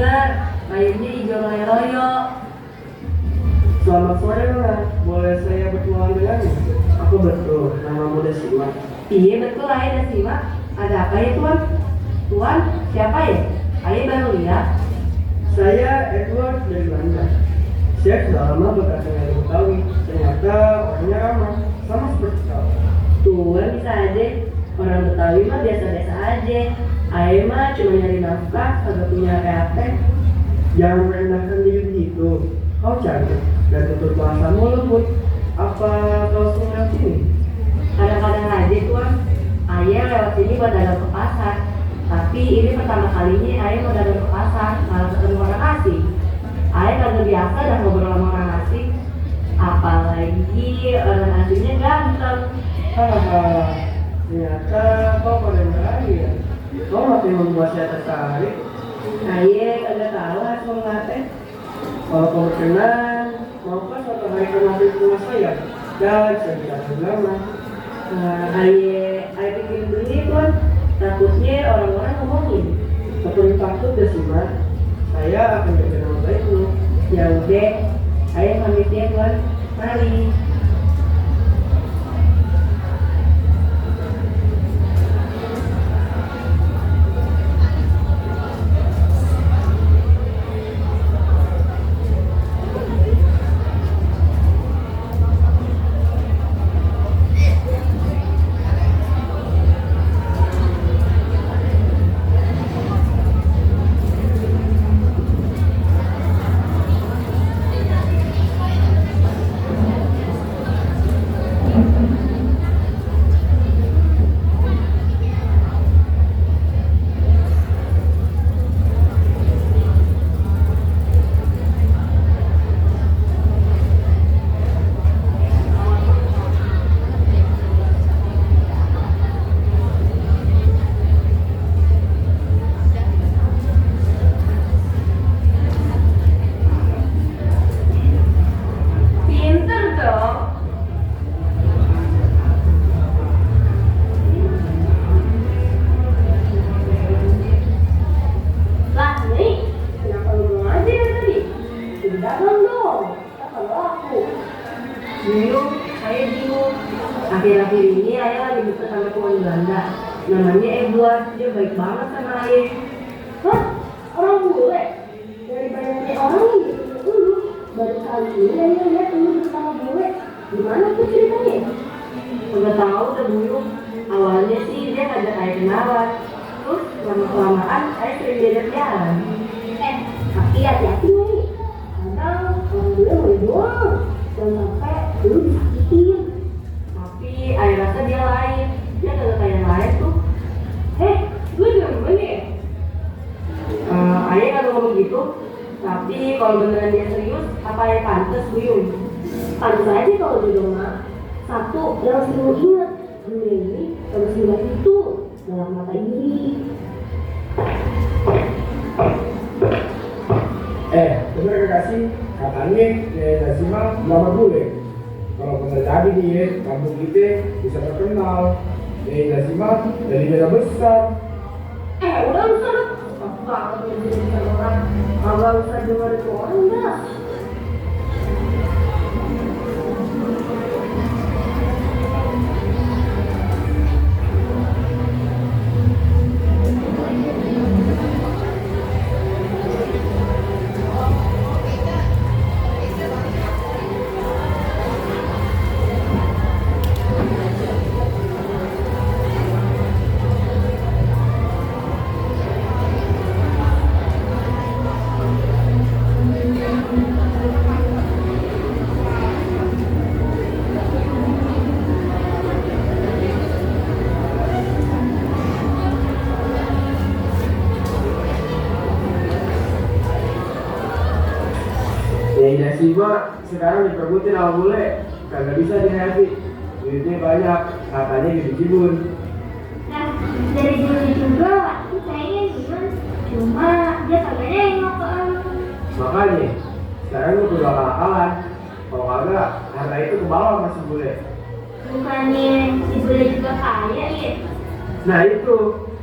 bener, airnya hijau loyo-loyo. Selamat sore Nona, boleh saya berkenalan denganmu? Aku betul, nama muda Sima. Iya betul, ayah dan simak. Ada apa ya tuan? Tuan, siapa ya? Ayah baru lihat. Saya Edward dari Belanda. Saya sudah lama berkasih dari Betawi. Ternyata orangnya ramah, sama seperti kau. Tuan bisa aja. Orang Betawi mah biasa-biasa aja. Ayah mah cuma nyari nafkah, kagak punya PHP. Jangan merendahkan diri begitu. Kau cantik dan tutur bahasamu lembut. Apa kau senang sini? Kadang-kadang aja tuan. Ayah lewat sini buat dagang ke pasar. Tapi ini pertama kalinya ayah mau dagang ke pasar, malah ketemu orang asing. Ayah kagak biasa dah ngobrol sama orang asing. Apalagi orang asingnya ganteng. Hahaha, ternyata kau pada berani ya. Kau makin membuat saya tertarik. Ayah kagak tahu harus mau ngapain. Kalau kau berkenan, maukah suatu hari kau mampir ke rumah saya? Dan saya bisa bersama. Ayah pikirin dulu nih tuan. Takutnya orang-orang ngomongin. Tak perlu takut ya Sima. Saya akan jaga nama baikmu. Ya udah, ayah pamit ya tuan. Mari. Pinter dong. Lah nih, kenapa lu belum aja dari tadi? Udah dong, kalau aku. Bingung, saya bingung. Akhir-akhir ini ayah lagi deket sama teman Belanda. Namanya Edward, dia baik banget sama ayah. Hah? Orang bule? Dari banyaknya orang nih, dulu baru kali ini ayah lihat lu bersama bule. Gimana tuh ceritanya? Udah tahu udah buyung. Awalnya sih dia ngajak ayah kenalan. Terus lama-kelamaan ayah sering diajak jalan. Tapi hati-hati nih. Kadang orang bule mau doang. Dan sampai lu disakitin. Tapi ayah rasa dia lain. Dia kagak kayak yang lain tuh. Lu demen ya? Ayah kagak ngomong gitu. Tapi kalau beneran dia serius, apa ayah pantes buyung? Pantes aja kalau jodoh mah. Satu, yang harus lu ingat, dunia ini harus lihat itu dalam mata iri. Bener kekasih, katanya Nasima lama bule. Kalau bener tadi nih, kampung kita bisa terkenal. Nasima dari daerah besar. Udah usah lu. Apa banget lu jadi orang. Agak usah dengar itu orang dah. Nasima sekarang diperbutin sama bule, kagak bisa dihati. Duitnya banyak, katanya gitu Cibun. Nah, dari dulu juga waktu saya Cibun, cuma dia kagak nengok ke aku. Makanya, sekarang lu udah akal-akalan. Kalau kagak, harta itu ke bawah masih bule. Bukannya si bule juga kaya ya? Nah itu,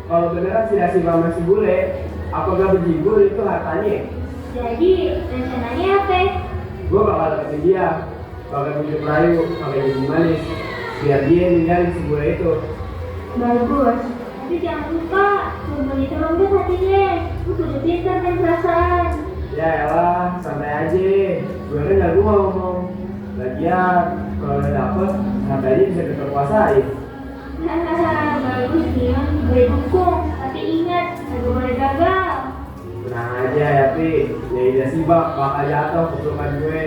kalau beneran si Nasima masih bule, apakah berjibur itu hartanya? Jadi, rencananya apa? Gue bakal deketin dia, bakal bujuk rayu, pakai janji manis, biar dia ninggalin si bule itu. Bagus. Tapi jangan lupa, hubungi itu lembut hatinya. Lu kudu pintar dan perasaan. Ya elah, santai aja. Gue kan jago ngomong. Lagian, kalau udah dapet, hartanya bisa terkuasain. Hahaha, bagus Dion. Gue dukung. Tapi ingat, gak boleh gagal. Tenang aja ya, Pi. Ya udah sibak, bakal jatuh ke pelukan gue.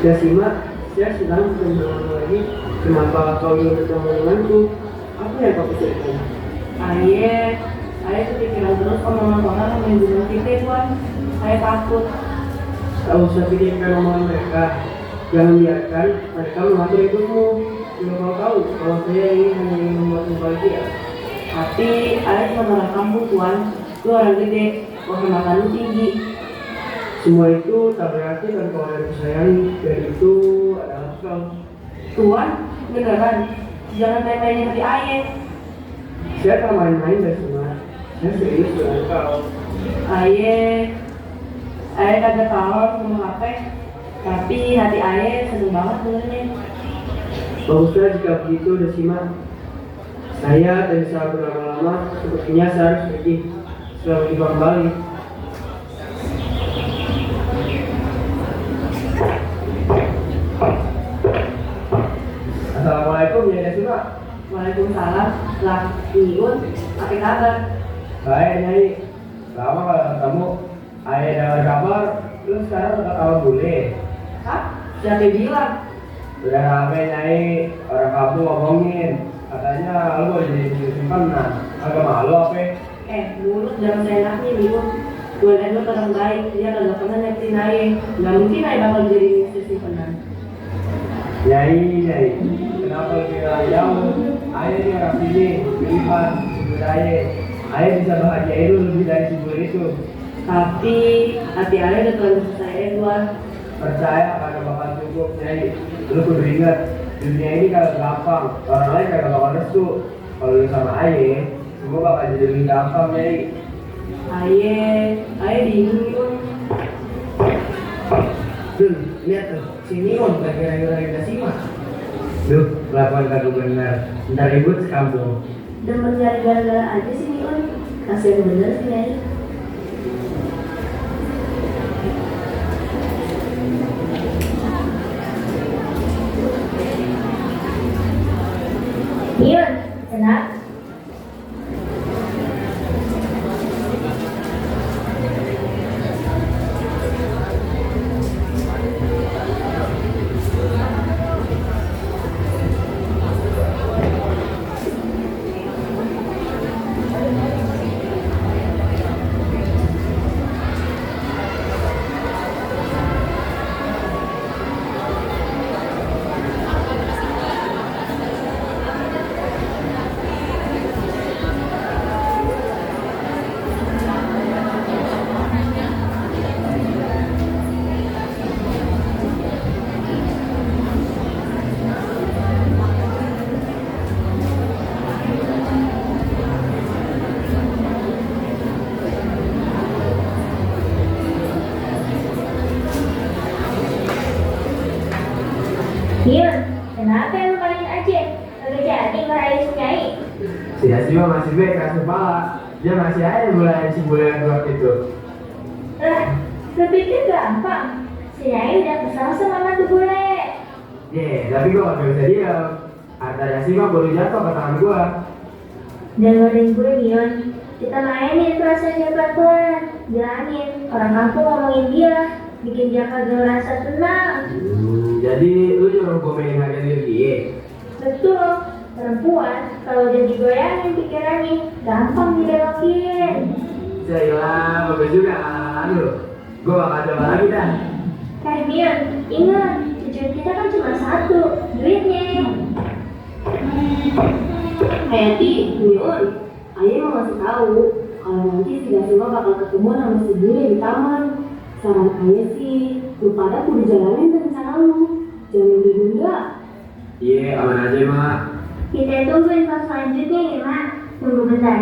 Ya Simak, saya sedang berbincang lagi. Kenapa kau ingin bertemu denganku? Apa yang kau pikirkan? Ayah kepikiran terus omongan orang yang bilang kita Tuan. Saya takut. Tak usah pikirkan omongan mereka. Jangan biarkan mereka mengatur hidupmu. Bila kau tahu kalau saya hanya ingin membuatmu bahagia. Tapi ayah cuma orang kampung Tuan. Lu orang gede, kehormatanmu tinggi. Semua itu tak berarti kan kau ada disayangi. Dan itu adalah kau. Tuan, beneran. Jangan main-mainin hati ayah. Saya tak main-main dari semua. Saya serius dengan kau. Ayah kagak tahu sama apa. Tapi hati ayah seneng banget dengernya. Baguslah jika begitu, Desima. Saya dan bisa berlama-lama sepertinya saya harus pergi. Selamat tiba kembali. Assalamualaikum ya Desima. Waalaikumsalam. Lah, Iun, apa kabar? Baik Nyai. Lama kalau ketemu. Ayah dengar kabar, lu sekarang udah tahu bule. Hah? Siapa yang bilang? Udah rame Nyai, orang kampung ngomongin. Katanya lu mau jadi simpanan. Agak malu apa? Mulut jangan seenaknya Iun. Gue liat lu orang baik, dia kagak pernah nyakitin ayah. Gak mungkin ayah bakal jadi istri simpenan. Nyai, kenapa lu bilang jauh? Ayah ini orang sini, pilihan, sumber ayah. Ayah bisa bahagiain lu lebih dari sumber itu. Tapi hati ayah udah terlalu susah Tuan. Percaya kagak bakal cukup, Nyai. Lu kudu ingat, dunia ini kagak gampang. Orang lain kagak bakal restu. Kalau lu sama ayah, semua bakal jadi lebih gampang, Nyai. Ayah bingung Iun. Lihat tuh, sini on, lagi Desima. Duh, kelakuan kagak benar. Ntar ribut sekampung. Demen gara-gara aja sih Iun. Kasian bener sih Nyai. Dion, kenapa? Dion, kenapa lu main aja? Kagak jadi marahin si Nyai. Si Desima masih baik, keras kepala. Dia masih aja mulai si bule yang dua itu. Lah, lu pikir gampang? Si Nyai udah kesal sama mantu bule. Tapi gue gak bisa diam. Harta Yasima baru jatuh ke tangan gue. Dan ngadain gue Mion, kita mainin perasaannya pelan-pelan. Bilangin, orang kampung ngomongin dia, bikin dia kagak ngerasa tenang. Jadi lu nyuruh gue mainin harga diri dia? Betul, perempuan kalau udah digoyangin pikirannya, gampang dibelokin. Jailah, bagus juga ala-ala lu. Gue bakal coba lagi dah. Mion, ingat, tujuan kita kan cuma satu, duitnya. Hayati, Mion, ayah mau ngasih tahu kalau nanti si Dasima bakal ketemu sama si Bule di taman. Saran ayah sih, lu pada kudu jalanin rencana lu, jangan ditunda. Iya, aman aja mak. Kita tunggu info selanjutnya ya, Mak. Tunggu bentar.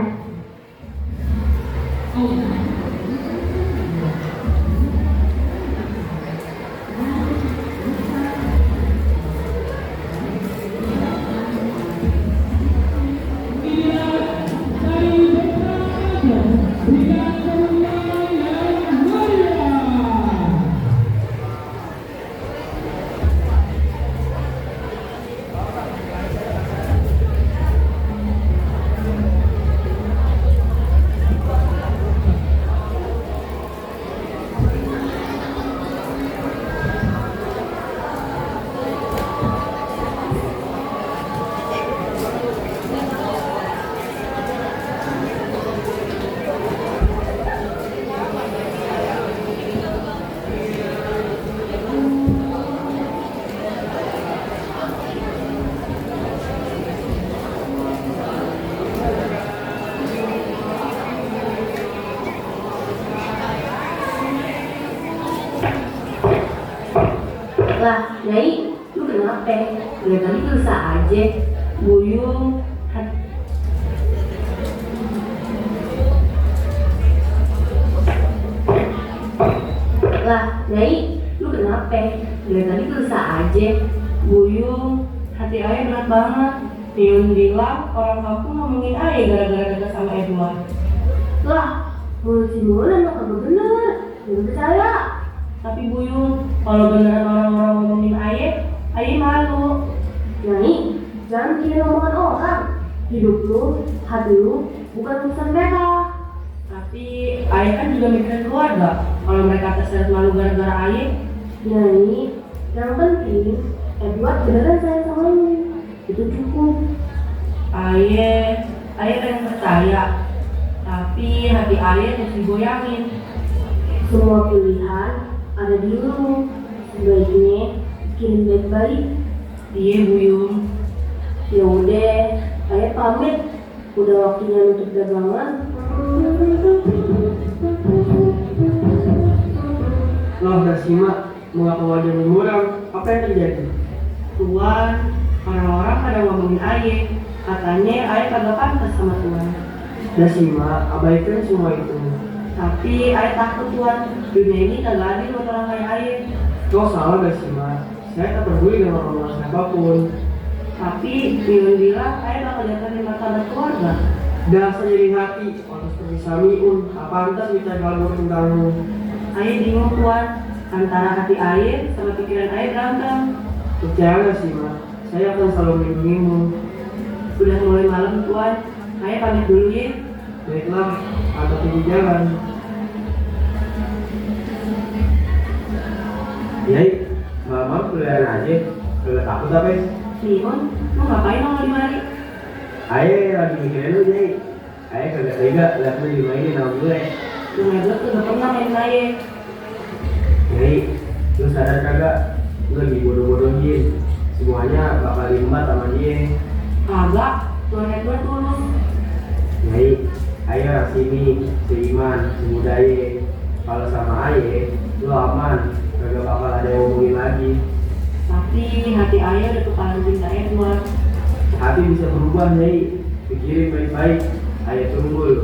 Lah, Nyai, lu kenapa? Dari tadi gelisah aja, buyung. Lah, Nyai, lu kenapa? Dari tadi gelisah aja, buyung. Hati ayah berat banget. Mion bilang orang kampung ngomongin ayah gara-gara dekat sama Edward. Lah, mulut si Mulan mah kagak bener, belum percaya. Tapi buyung, kalau beneran orang-orang ngomongin ayah malu. Nyai, jangan kira omongan orang. Hidup lu, hati lu, bukan urusan mereka. Tapi ayah kan juga mikirin keluarga. Kalau mereka terseret malu gara-gara ayah. Nyai, yang penting Edward beneran sayang sama lu. Itu cukup. Ayah pengen percaya. Tapi hati ayah harus digoyangin. Semua pilihan ada di lu. Sebaiknya pikirin baik-baik. Iya buyung. Ya udah, ayah pamit. Udah waktunya nutup dagangan. Loh, Dasima, mengapa wajah muram? Apa yang terjadi? Tuan, orang-orang pada ngomongin ayah. Katanya ayah kagak pantas sama Tuan. Dasima, abaikan semua itu. Tapi ayah takut Tuan. Dunia ini kagak adil buat orang kayak ayah. Kau salah, Dasima. Saya tak peduli dengan orang siapapun. Tapi Mion bilang ayah bakal jatuhin martabat keluarga. Dasar jadi hati, orang seperti Samiun, tak pantas bicara kalau tentangmu. Ayah bingung Tuan. Antara hati ayah sama pikiran ayah berantem. Percaya sih, Ma. Saya akan selalu melindungimu. Udah mulai malam Tuan. Ayah pamit dulu ya. Baiklah, hati-hati di jalan. Yai, malam kuliahan aja. Kagak takut apa ya? Mion, lu ngapain nongol di mari? Ayah lagi mikirin lu, Yai. Ayah kagak tega liat lu dimainin sama gue. Lu ngeblok tuh gak pernah main ayah. Yai, lu sadar kagak? Lu lagi bodoh-bodohin. Semuanya bakal diembat sama dia. Kagak, Tuan Edward tulus. Yai, ayah orang sini, seiman, semudaya. Kalau sama ayah, lu aman. Kagak bakal ada yang ngomongin lagi. Tapi hati ayah udah kepalan cinta Edward. Hati bisa berubah, Yai. Pikirin baik-baik. Ayah tunggu lu.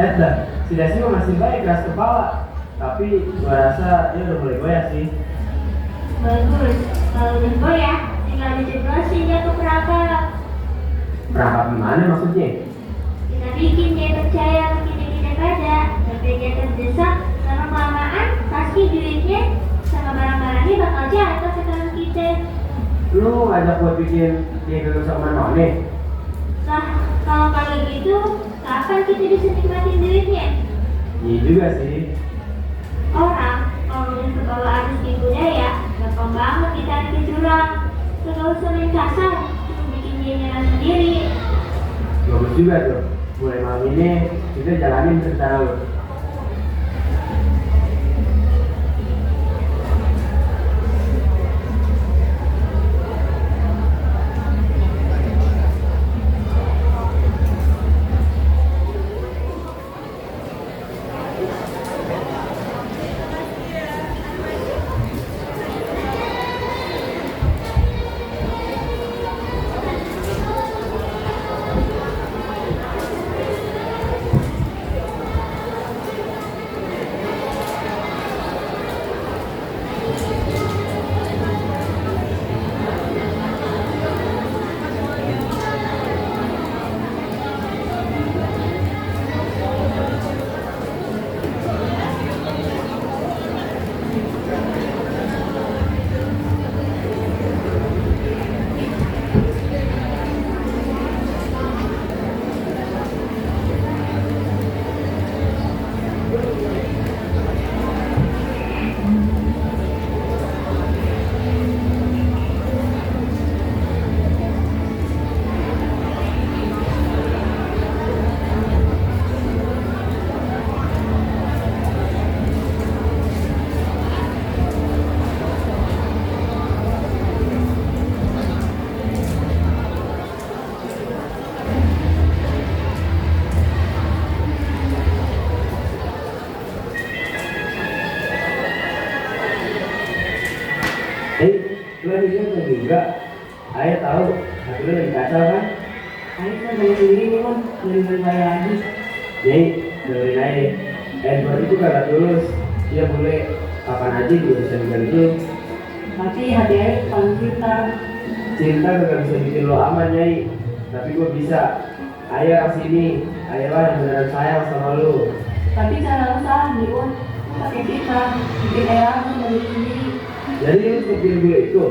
lihat dah, si Desi masih baik keras kepala, tapi gua rasa dia udah mulai goyah sih. Bagus, kalau udah goyah, tinggal dijeblosin dia ke perangkap. Perangkap gimana maksudnya? Kita bikin dia percaya kita aja, sampai dia terdesak, sama kelamaan pasti duitnya sama barang-barangnya bakal jatuh ke tangan kita. Lu ngajak buat bikin dia dulu sama None? Lah, kalau kayak gitu, kapan kita bisa nikmatin duitnya? Iya juga sih. Orang, kalau udah kebawa arus di budaya, gampang banget ditarik ke jurang. Gak usah main kasar, cuma bikin dia nyerah sendiri. Bagus juga tuh. Mulai malam ini kita jalanin rencana lu. Lu akhirnya tuh juga. Ayah tahu, hati lu lagi kacau kan? Ayah cuma banyak sendiri nih Mon, beli bayar lagi. Jadi, dengerin aja. Edward itu kagak tulus. Dia boleh kapan aja juga bisa diganti. Tapi hati ayah paling cinta. Cinta kagak bisa bikin lo aman, Nyai. Tapi gua bisa. Ayah kesini, ayah lah yang beneran sayang sama lu. Tapi cara lu salah nih Mon, lu pakai cinta, bikin ayah langsung beli sendiri. Jadi lu pilih gue itu.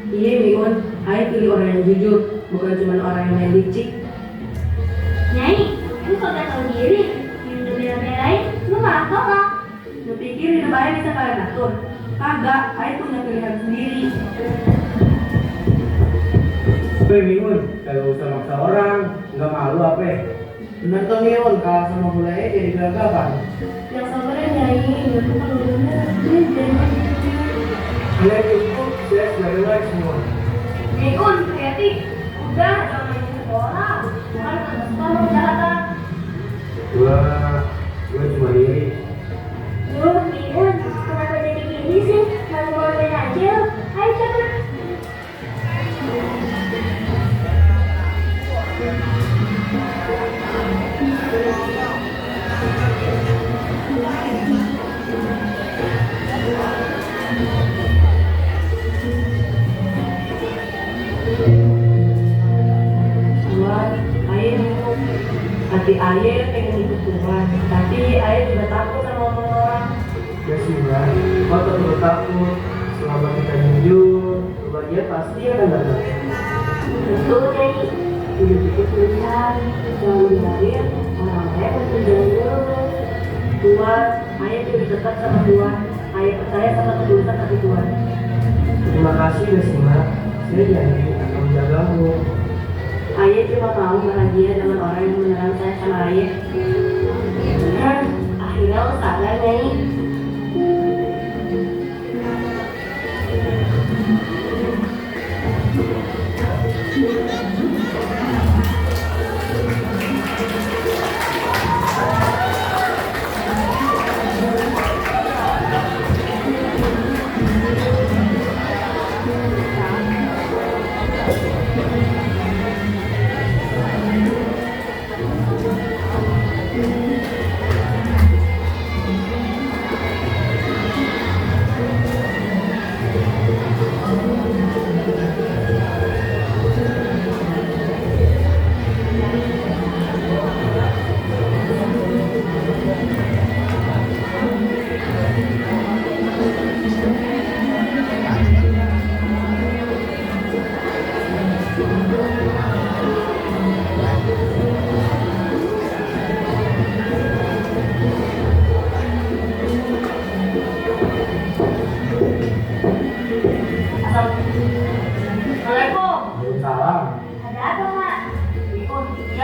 Iya Miun, ayah pilih orang yang jujur, bukan cuma orang yang main licik. Nyai, lu kagak tahu diri, yang udah bela-belain, lu malah tolak. Lu pikir hidup ayah bisa kalian atur? Kagak, ayah punya pilihan sendiri. Gue Miun, kalau usah maksa orang, nggak malu apa? Benar tuh Miun, kalau sama mulai jadi gelagapan. Yang sabar ya Nyai, nggak tuh kalau bener, jangan. Kalian itu saya sebagai baik semua. Miun, kreatif, udah jangan main sekolah, bukan ke sekolah kejahatan. Gue cuma diri. Duh, Miun, kenapa jadi gini sih? Malu-maluin aja. Ayo cepet. Tuhan, ayah bingung. Hati ayah pengen ikut Tuhan, tapi ayah juga takut sama omongan orang. Ya sih, Bang. Kau tak perlu takut. Selama kita jujur, kebahagiaan pasti akan datang. Betul Nyai, hidup itu pilihan, jangan dibiarin orang lain bertujuan lurus. Tuhan, ayah pilih tetap sama Tuhan, ayah percaya sama ketulusan hati Tuhan. Terima kasih, Desima. Saya janji akan menjagamu. Ayah cuma mau bahagia dengan orang yang beneran sayang sama ayah. Dan akhirnya lo sadar Nyai.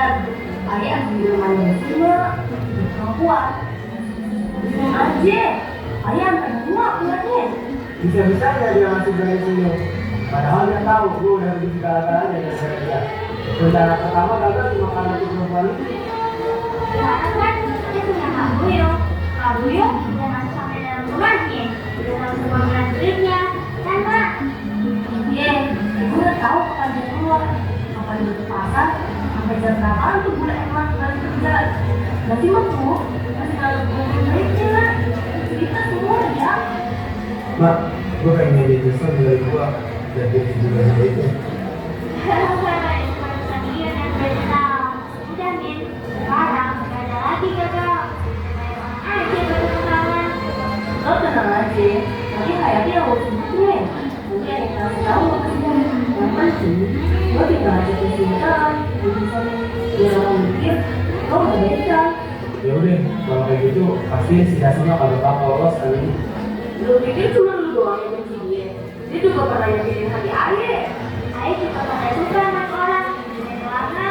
lihat, ayah di rumahnya semua perempuan. Bingung aja, ayah sampai muak lihatnya. Bisa-bisanya dia masih berani senyum. Padahal dia tahu gue udah begitu segala-galanya dari dia. Rencana pertama gagal cuma karena itu perempuan itu. Karena kan dia punya Kak Buyung. Kak Buyung udah masuk sampai dalam rumahnya. Udah tahu semua gerak-geriknya. Kan, Mak? Iya, ibu udah tahu kapan dia keluar, kapan dia ke pasar, sampai jam berapa tuh bule emang balik kerja. Nanti mah tuh masih ada berikutnya, cerita semua ya. Mak, gue pengen jadi dosen dari gua dan jadi juga itu. Stadion yang bertahu. Udah, Min. Sekarang gak ada lagi gagal. Kayak orang aja baru kenalan. Lo tenang aja, nanti kayaknya lo sibuk deh. Nanti ada yang kasih tahu lo kerja. Yang penting, lo tinggal ajakin cerita, biar orang mikir lo udah beda. Ya udah, kalau kayak gitu pasti si Dasima kalau bakal lolos kali ini. Lo pikir cuma lo doang yang benci dia? Dia juga pernah nyakitin hati ayah. Ayah juga pada suka sama orang. Dari warna.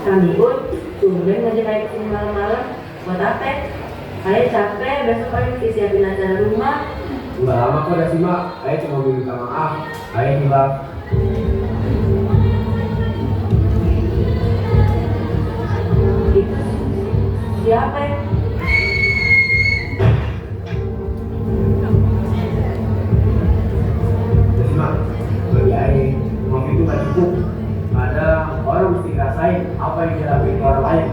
Kami pun tumben ngajak ayah kesini malam-malam. Buat apa? Ayah capek, besok pagi mesti siapin acara rumah. Udah lama kok Dasima, ayah cuma mau minta maaf. Ayah hilaf. Itu siapa ya? Dasima, bagi ayah, uang itu gak cukup. Ada orang mesti ngerasain apa yang dilakuin ke orang lain.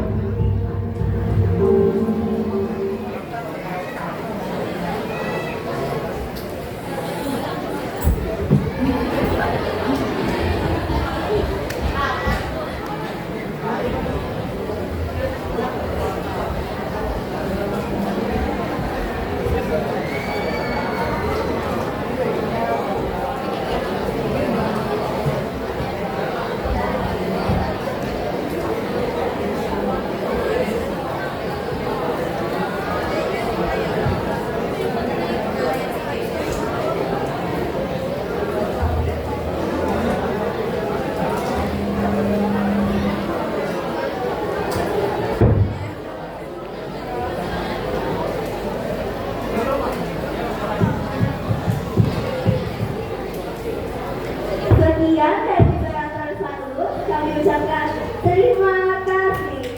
Sekian dari Operator 1, kami ucapkan terima kasih.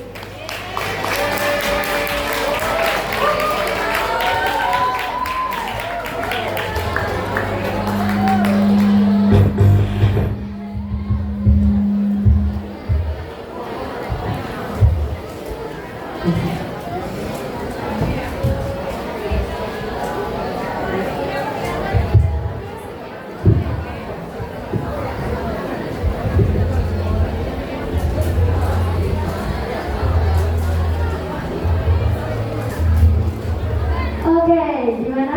Oke, gimana